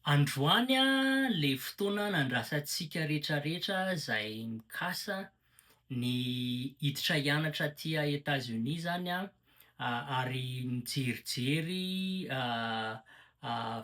Androany le fotoana nandrasantsika rehetrarehetra izay mikasa ny hiditra hianatra aty Etats-Unis zany an, ary mijerijery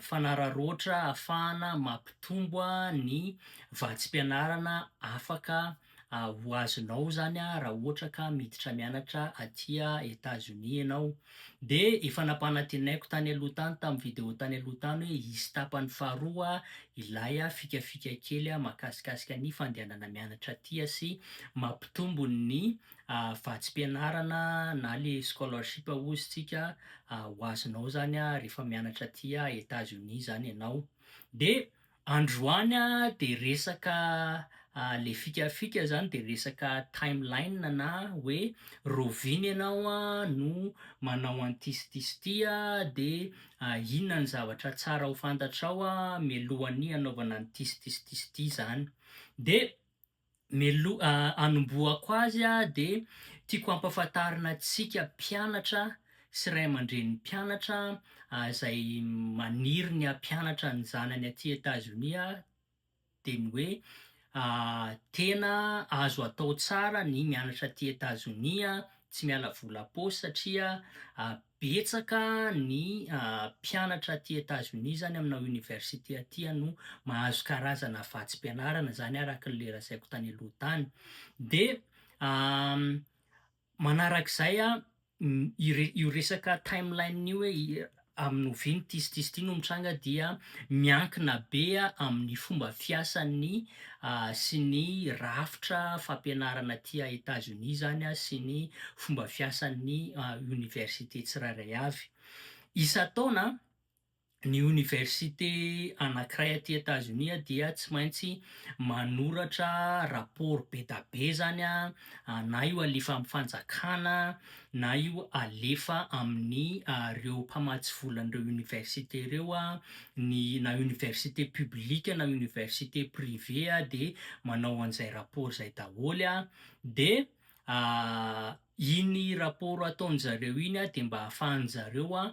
fanararaotra ahafahana mampitombo ny vatsim-pianarana afaka ho azonao zany raha ohatra ka miditra mianatra aty Etats-Unis ianao. De efa nampanantenaiko tany aloha tany tamin'ny video tany aloha tany hoe hisy tapany faharoa ilay fikafika kely mahakasikasika ny fandehanana mianatra aty sy mampitombo ny vatsim-pianarana na le scholarship hozy tsika ho azonao zany rehefa mianatra aty Etats-Unis zany ianao. De androany de resaka le fikafika zany de resaka timeline na hoe rahoviana ianao no manao an'ity sy ity sy ity de inona ny zavatra tsara ho fantatrao mialohan'ny hanaovana an'ity sy ity sy ity sy ity zany. De mialoha hanombohako azy de tiako hampahafantarina antsika mpianatra sy ray aman-drenin'ny mpianatra izay maniry ny hampianatra ny zanany aty Etazonia de ny hoe tena azo atao tsara ny mianatra aty Etazonia, tsy miala vola am-paosy satria betsaka ny mpianatra aty Etazonia zany amina université aty no mahazo karazana vatsim-pianarana zany araka le lazaiko tany aloha tany. De manarak'izay an, io resaka timeline io hoe amin'ny oviana ity sy ity sy ity no mitranga dia miankina be amin'ny fomba fiasan'ny sy ny rafitra fampianarana aty Etazonia zany an sy ny fomba fiasan'ny université tsirairay avy. Isan-taona ny oniversite anankiray aty Etazonia dia tsy maintsy manoratra rapport be da be zany an, na io alefa amin'ny fanjakana na io alefa amin'ny reo mpamatsy volan'ireo oniversite reo an, ny na oniversite publique na oniversite privé de manao an'izay rapport zay daholo an, de iny rapport ataon-jareo iny an de mba ahafahan-jareo an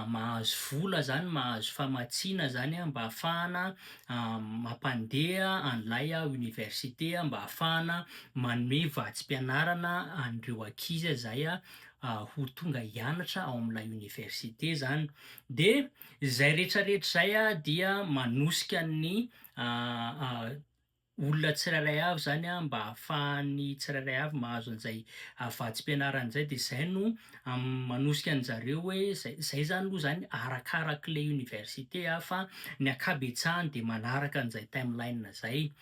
mahazo vola zany, mahazo famatsiana zany an mba ahafahana mampandeha an'ilay université mba ahafahana manome vatsim-pianarana an'ireo ankizy zay ho tonga hianatra ao amin'ilay université zany. De zay rehetrarehetra zay an dia manosika ny olona tsirairay avy zany an mba ahafahan'ny tsirairay avy mahazo an'izay vatsim-pianarana zay de zay no manosika an-jareo hoe zay zay zany aloha zany arakarak'le université a fa ny ankabetsahany de manaraka an'izay timeline zay.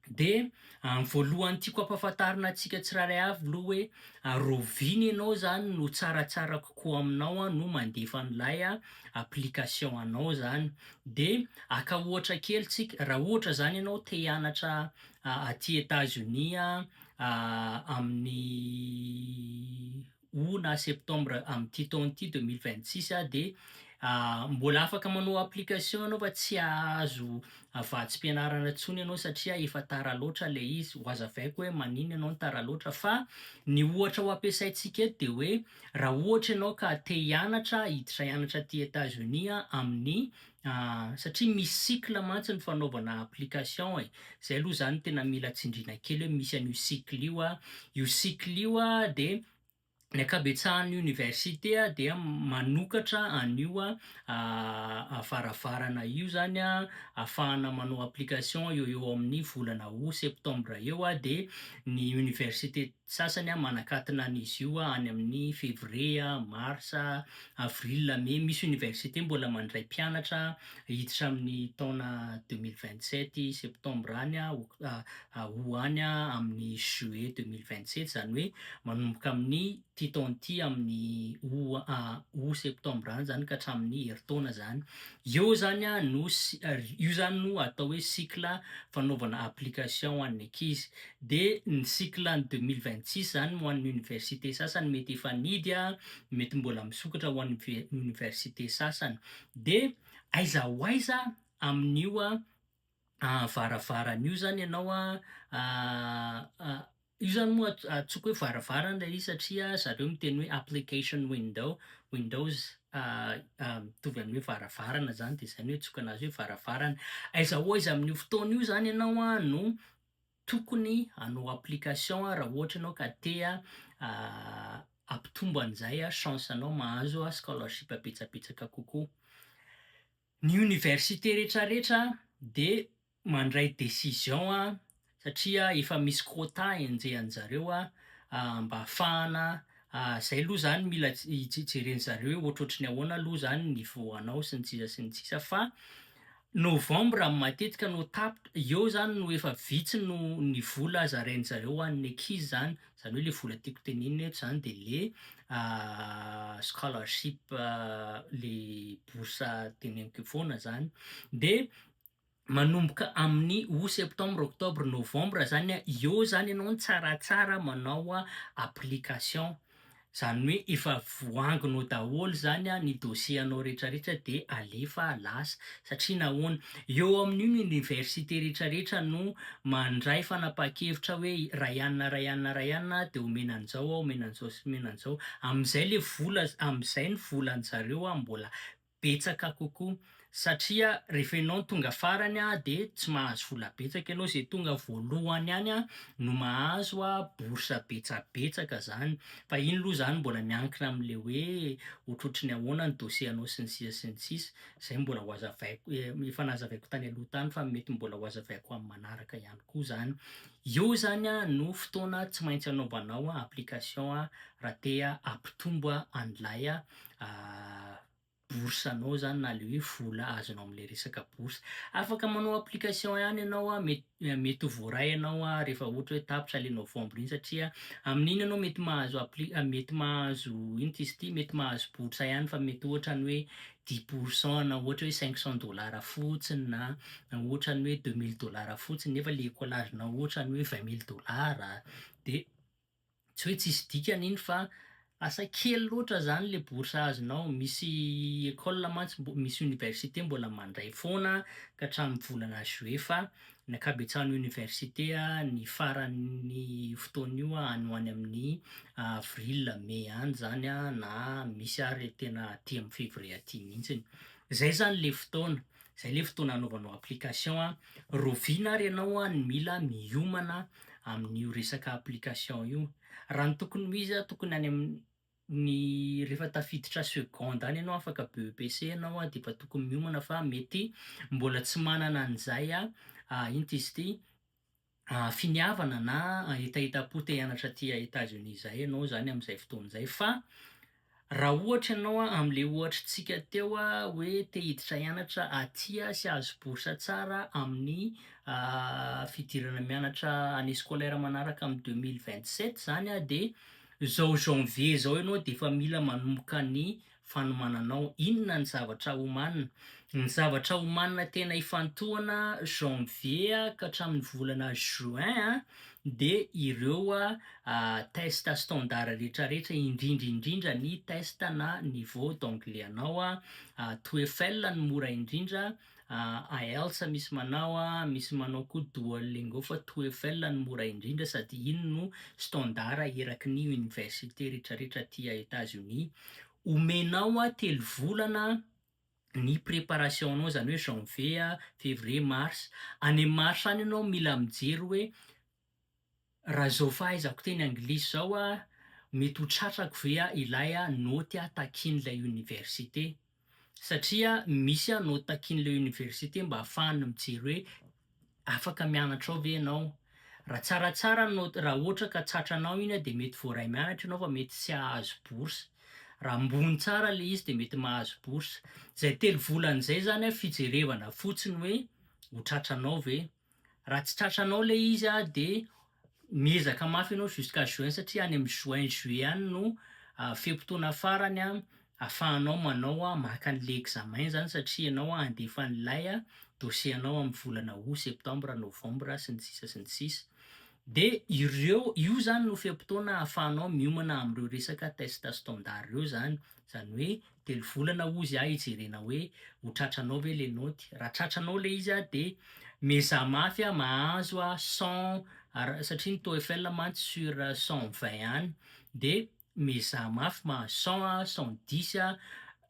De ny voalohany tiako hampahafantarina antsika tsirairay avy aloha hoe rahoviana ianao zany no tsaratsara kokoa aminao no mandefa an'ilay application anao zany. De haka ohatra kely tsika, raha ohatra zany ianao te hianatra aty Etazonia amin'ny août na septembre amin'ity taona ity 2026 de mbola afaka manao application ianao fa tsy hahazo vatsim-pianarana intsony ianao satria efa tara loatra le izy, ho hazavaiko hoe maninona ianao no tara loatra fa ny ohatra ho ampiasaintsika eto de hoe raha ohatra ianao ka te hianatra hiditra hianatra aty Etazonia amin'ny satria misy cycle mantsy ny fanaovana application e, zay aloha zany tena mila tsindriana kely hoe misy an'io cycle io a, io cycle io a de ny ankabetsahan'ny université dia manokatra an'io varavarana io zany a ahafahana manao application eo eo amin'ny volana août septembre eo a de ny université sasany a manakatona an'izy io any amin'ny février, mars, avril, mai, misy université mbola mandray mpianatra hiditra amin'ny taona 2027 septembre any a août any a amin'ny juillet 2027 zany hoe manomboka amin'ny ty taona ity amin'ny août août septembre any zany ka hatramin'ny herintaona zany. Eo zany a no io zany no atao hoe cycle fanaovana application ho an'ny ankizy. De ny cycle ny 2026 zany ho an'ny université sasany mety efa nidy a, mety mbola misokatra ho an'ny université sasany. De aiza ho aiza amin'io varavarana io zany ianao a io zany moa antsoiko hoe varavarana ilay izy satria zareo miteny hoe application window. Windows mitovy amin'ny hoe varavarana zany, de zay no iantsoako anazy hoe varavarana. Aiza ho aiza amin'io fotoana io zany ianao a no tokony hanao application raha ohatra ianao ka te hampitombo an'izay chance anao mahazo scholarship betsabetsaka kokoa. Ny université rehetrarehetra de mandray décision satria efa misy quota enjehan-jareo mba ahafahana zay aloha zany mila jeren-jareo hoe ohatrohatry ny ahoana aloha zany niveau anao sy ny sisa sy ny sisa, fa novembre matetika no tapitra eo zany no efa vitsy no ny vola zarain-jareo ho an'ny ankizy zany, zany hoe le vola tiako tenenina eto zany de le scholarship, le bourse teneniko io foana zany. De manomboka amin'ny août, septembre, octobre, novembre zany eo zany ianao no tsaratsara manao application, zany hoe efa voangonao daholo zany ny dossier anao rehetrarehetra de alefa lasa. Satria nahoana? Eo amin'io ny université rehetrarehetra no mandray fanapahan-kevitra hoe ray anina, ray anina, ray anina de omena an'izao, omena an'izao sy omena an'izao. Am'izay le vola, am'izay ny volan-jareo mbola betsaka kokoa satria rehefa ianao tonga farany de tsy mahazo vola betsaka ianao, zay tonga voalohany ihany no mahazo bourse betsabetsaka zany. Fa iny aloha zany mbola miankina am'le hoe ohatrohatry ny ahoana ny dossier anao sy ny sisa sy ny sisa, zay mbola ho azavaiko, efa nazavaiko tany aloha tany fa mety mbola ho azavaiko amin'ny manaraka ihany koa zany. Eo zany no fotoana tsy maintsy anaovanao application raha te hampitombo an'ilay bourse anao zany na le hoe vola azonao am'le resaka bourse. Afaka manao application ihany ianao, mety ho voaray ianao rehefa ohatra hoe tapitra le novembre iny satria amin'iny ianao mety mahazo mety mahazo, ino ty izy ity, mety mahazo bourse ihany fa mety ohatra ny hoe 10% na ohatra hoe 500 dollars fotsiny na ohatra ny hoe 2000 dollars fotsiny nefa le écolage-nao ohatra ny hoe 20 000 dollars, de tsy hoe tsisy dikany iny fa asa kely loatra zany le bourse azonao. Misy école mantsy misy université mbola mandray foana ka hatramin'ny volana juillet, fa ny ankabetsahan'ny université ny faran'ny fotoana io any ho any amin'ny avril, mai any zany na misy ary tena aty amin'ny février aty mihitsiny. Zay zany le fotoana, zay le fotoana anaovanao application. Rahoviana ary ianao no mila miomana amin'io resaka application io? Raha ny tokony ho izy tokony any amin'ny rehefa tafiditra seconde any ianao, afaka BEPC ianao de efa tokony miomana, fa mety mbola tsy manana an'izay ino ty izy ity, finiavana na hetahetam-po te hianatra aty Etats-Unis zay ianao zany am'izay fotoana zay. Fa raha ohatra ianao am'le ohatritsika teo hoe te hiditra hianatra aty sy hahazo bourse tsara amin'ny fidirana mianatra année scolaire manaraka amin'ny 2027 zany de zao janvier zao ianao de efa mila manomboka ny fanomananao. Inona ny zavatra homanina? Ny zavatra homanina tena ifantohana janvier ka hatramin'ny volana juin de ireo test standard rehetrarehetra, indrindra indrindra ny test na niveau d'anglais anao. TOEFL no mora indrindra, IELTS misy manao, misy manao koa Duolingo, fa TOEFL no mora indrindra sady iny no standard eraky ny université rehetrarehetra aty Etats-Unis. Omenao 3 volana ny préparation anao, zany hoe janvier, février, mars. Any amin'ny mars any ianao mila mijery hoe raha zao fahaizako teny anglisy zao mety ho tratrako ve ilay naoty takian'ilay université, satria misy naoty takian'ilay université mba ahafahany mijery hoe afaka mianatra ao ve ianao. Raha tsaratsara ny naoty, raha ohatra ka tratranao iny de mety voaray mianatra ianao fa mety tsy hahazo bourse. Raha ambony tsara le izy de mety mahazo bourse. Zay 3 volana zay zany fijerevana fotsiny hoe ho tratranao ve. Raha tsy tratranao le izy de miezaka mafy ianao jusqu'à juin, satria any amin'ny juin, juillet any no fe-potoana farany ahafahanao manao maka an'le examen zany, satria ianao handefa an'ilay dossier anao amin'ny volana août, septembre, novembre sy ny sisa sy ny sisa. De ireo io zany no fe-potoana ahafahanao miomana am'ireo resaka test standard reo zany, zany hoe 3 volana ozy hijerena hoe ho tratranao ve le naoty. Raha tratranao le izy de miezaha mafy mahazo 100 satria ny TOEFL mantsy sur 120 any de. Miezaha mafy mahazo 100 a, 110 a,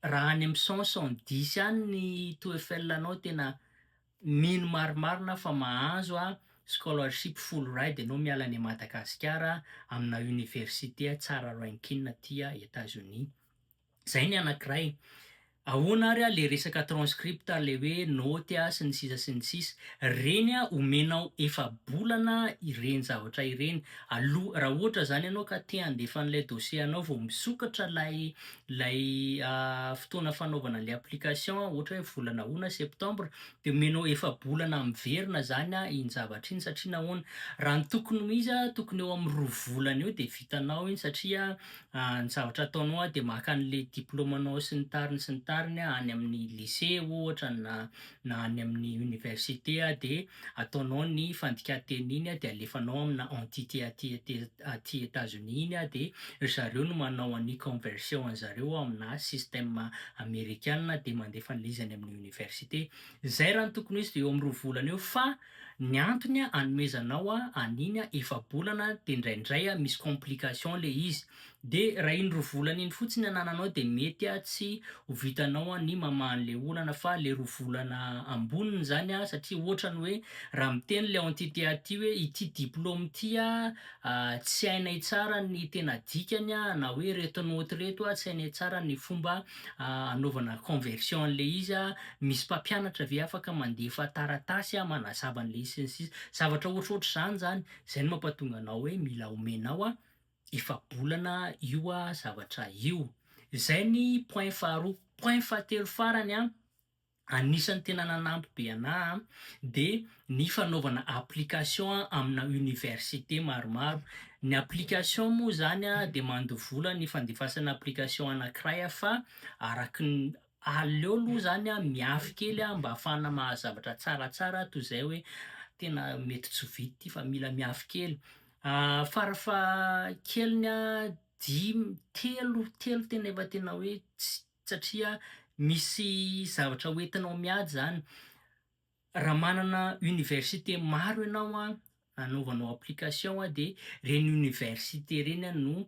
raha any amin'ny 100, 110 any ny TOEFL anao tena mino marimarina aho fa mahazo a scholarship full ride ianao miala any Madagasikara amina université tsara ranking aty Etazonia. Zay ny anankiray. Ahoana ary le resaka transcript le hoe naoty sy ny sisa sy ny sisa. Reny omenao efa-bolana ireny zavatra ireny. Aloha raha ohatra zany ianao ka te handefa an'ilay dossier anao vao misokatra lay lay fotoana fanaovana le application ohatra hoe volana ahoana septembre de omenao efa-bolana miverina zany iny zavatra iny satria nahoana? Raha ny tokony ho izy tokony eo amin'ny 2 volana eo de vitanao iny satria ny zavatra ataonao de maka an'le diplômanao sy ny tariny sy ny tariny any amin'ny lycée ohatra na na any amin'ny université de ataonao ny fandikan-teny iny de alefanao amina entité aty aty Etazonia iny de ry zareo no manao an'ny conversion an'zareo amina système amerikana de mandefa an'le izy any amin'ny université. Zay raha ny tokony ho izy de eo amin'ny 2 volana eo fa ny antony anomezanao an'iny efa-bolana de indraindray misy complication le izy. De raha iny 2 volana iny fotsiny anananao de mety tsy ho vitanao ny mamaha an'le olana fa le 2 volana amboniny zany satria ohatrany hoe raha miteny le entité aty hoe ity diplôme ity tsy hainay tsara ny tena dikany na hoe reto naoty reto tsy hainay tsara ny fomba anaovana conversion an'le izy misy mpampianatra ve afaka mandefa taratasy manazava an'le izy sy ny sisa. Zavatra ohatrohatr'izany zany, zay no mampatonga anao hoe mila omenao efa-bolana io zavatra io. Zay ny point faharoa. Point fahatelo farany anisan'ny tena nanampy be anahy de ny fanaovana application amina université maromaro. Ny application moa zany de mandoa vola ny fandefasana application anankiray fa araky ny aleo aloha zany miafy kely mba ahafahana mahazo zavatra tsaratsara toy izay hoe tena mety tsy ho vita ity fa mila miafy kely. Farafahakeliny 5, 3, 3 tena efa tena hoe tsy satria misy zavatra hoentinao miady zany. Raha manana université maro ianao anaovanao application de reny université reny no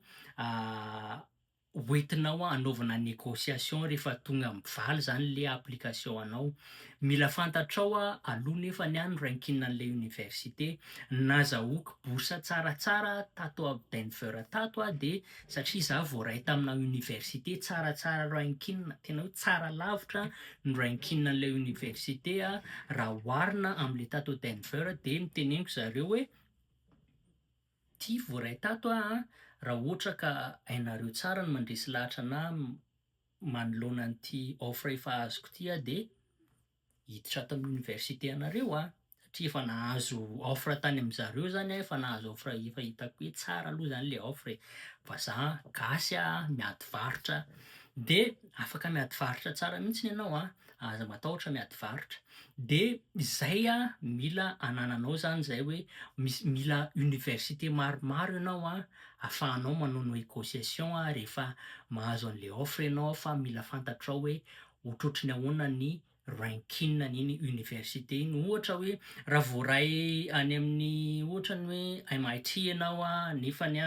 hoentinao anaovana négociation rehefa tonga mivaly zany le application anao. Mila fantatrao aloha nefany ny ranking an'le université. Nazahoako bourse tsaratsara tato Denver tato de satria za voaray tamina université tsaratsara ranking, tena hoe tsara lavitra ny ranking an'le université raha oharina am'le tato Denver de niteneniko zareo hoe ty voaray tato aho raha ohatra ka hainareo tsara ny mandresy lahatra anahy manoloana an'ity offre efa azoko ty aho de hiditra ato amin'ny université anareo aho satria efa nahazo offre tany am'zareo zany aho, efa nahazo offre efa hitako hoe tsara aloha zany le offre e, fa za gasy miady varotra de afaka miady varotra tsara mihitsiny ianao aza matahotra miady varotra. De zay mila anananao zany zay hoe misy mila université maromaro ianao ahafahanao manao négociation rehefa mahazo an'le offre ianao fa mila fantatrao hoe ohatrohatry ny ahoana ny ranking an'iny université iny. Ohatra hoe raha voaray any amin'ny ohatra ny hoe MIT ianao nefany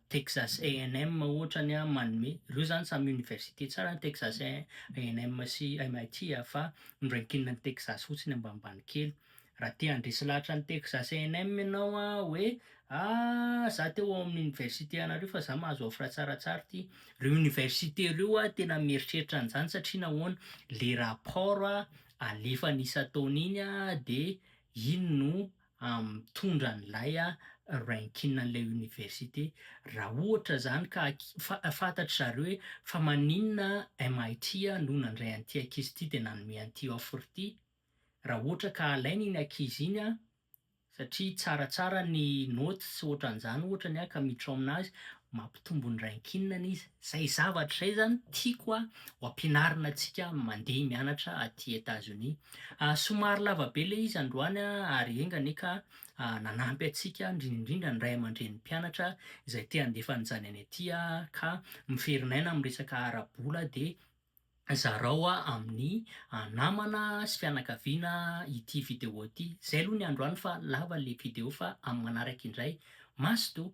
Texas A&M ohatrany manome, reo zany samy université tsara Texas A&M sy MIT fa ny ranking an'i Texas fotsiny ambanimbany kely. Raha te handresy lahatra an'i Texas A&M ianao hoe ah za te ho ao amin'ny université anareo fa za mahazo offre tsaratsara ty. Reo université reo tena mieritreritra an'izany satria nahoana? Le rapport alefany isan-taona iny de iny no mitondra an'ilay ranking an'ilay université. Raha ohatra zany ka fantatry zareo hoe fa maninona MIT no nandray an'ity ankizy ity de nanome an'ity offre ity, raha ohatra ka alaina iny ankizy iny satria tsaratsara ny naoty sy ohatran'izany ohatrany ka miditra ao aminazy mampitombo ny ranking-ny izy. Zay zavatra zay zany tiako ho ampianarina antsika mandeha mianatra aty Etazonia. Somary lava be le izy androany ary enga anie ka nanampy antsika indrindra indrindra ny ray aman-drenin'ny mpianatra izay te handefa an'izany any aty ka miferinaina amin'ny resaka ara-bola de zarao amin'ny namana sy fianakaviana ity vidéo ity. Zay aloha ny androany fa lava le vidéo fa amin'ny manaraka indray. Mazotoa!